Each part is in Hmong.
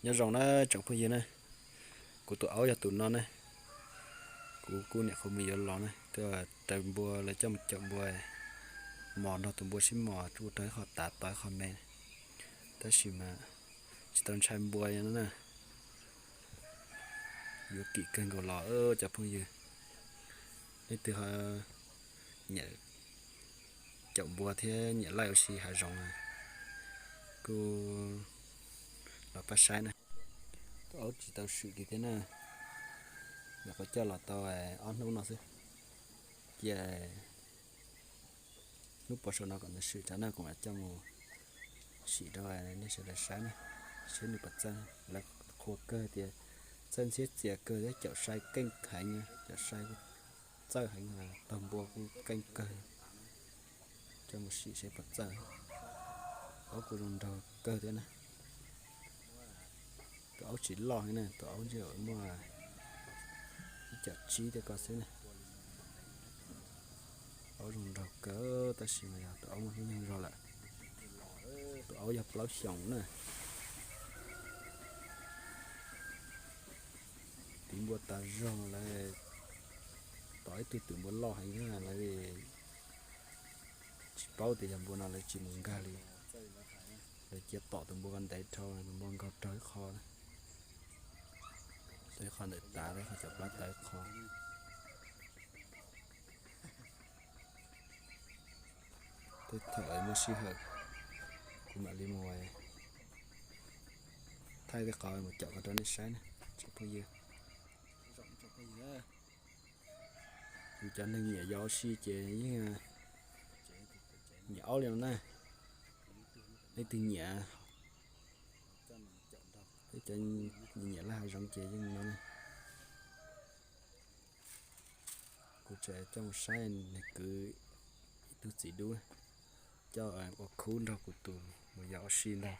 Nyob zoo na tsoom phooj ywg na, kuv tus aub yog tus no na. Kuv kuj nyuam qhuav mus yuav los na, twb raws npua lawv coj mus caum npua, mos nrog tus npua sib mos tsuj rau ib qho tav tau ib qho me. Tab sis mas tsis tau ntshai npua no na. Yuav kim kawg nkaus los cov phooj ywg. Leej twg ho nyiam caum npua thiab nyiam laij ua si hav zoov kuj los pab saib na. Tus aub tsis tau swm kiag thiab na, nyuam qhuav coj los tau ob hnub no xwb. Cia hnub puas saum no kom nws swm tso na, kuv mam coj mus sim rau nej sawv daws saib na, saib nws puas txawj. Lawv qhuas kawg tias txawj ntxhiab txias kawg thiab caum sai keej heev, caum sai txawj heev, taug npua kuj keej kawg. Coj mus sim saib puas txawj. Aub kuj zoo nraug kawg thiab na. Tus aub tsis loj heev na, tus aub ntshe muaj ib caum tsib tej ko xwb na. Aub zoo nraug kawg tab sis mas yog tus aub muaj hnub nyoog zog lawm. Tus aub yog plaub xyoos na. Tiv npua tas zog lawv, tom ib tug twm npua loj heev thiab lawv tsis paub tias yog npua no lawv tsis mus nkag li. Lawv cia tom tus npua ko ntev dhau, tus npua nkaug raug ib qho, ib qho ntawm tav, ib qho cov plab taw ib qho. Tej thaum muaj sij hawm kuv mam li mus thaij tej qhov mus caum ko rau nej saib na tsoom phooj ywg. Yus cov neeg nyiam yos ua si ces yeej nyiam aub li no na. Leej twg nyiam, cov nyiam laij hav zoov ces yeej no na. Kuv tseem coj mus saib nws kwv ib tug txiv dub, coj ua khub nrog kuv tus mus yos ua si ntag.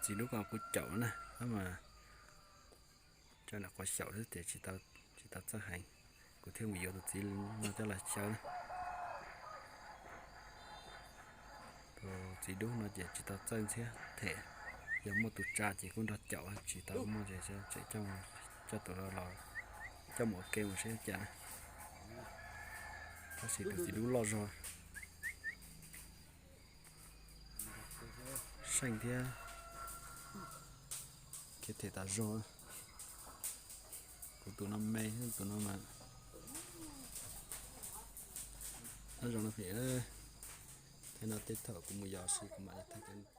Txiv dub ko kuv caum na, tab mas tso nram qhuav xyaum xwb ces tsis tau txawj heev, kuv thiaj mus yuav tus txiv no coj los xyaw na. Tus txiv dub no ces tsis tau txawj ntxhiab them, yog muaj tus tsa ces kuj nrog caum, tsis tau muaj ces tseem coj tus los coj mus ua ke mus saib cas na. Tab sis tus txiv dub loj zog, seej thiab, khiav them tas zog. Kuv tus no me, tus no mas nyob zoo no phem. Thaum no tej thaum kuv mus yos ua si kuv mam li thaij cov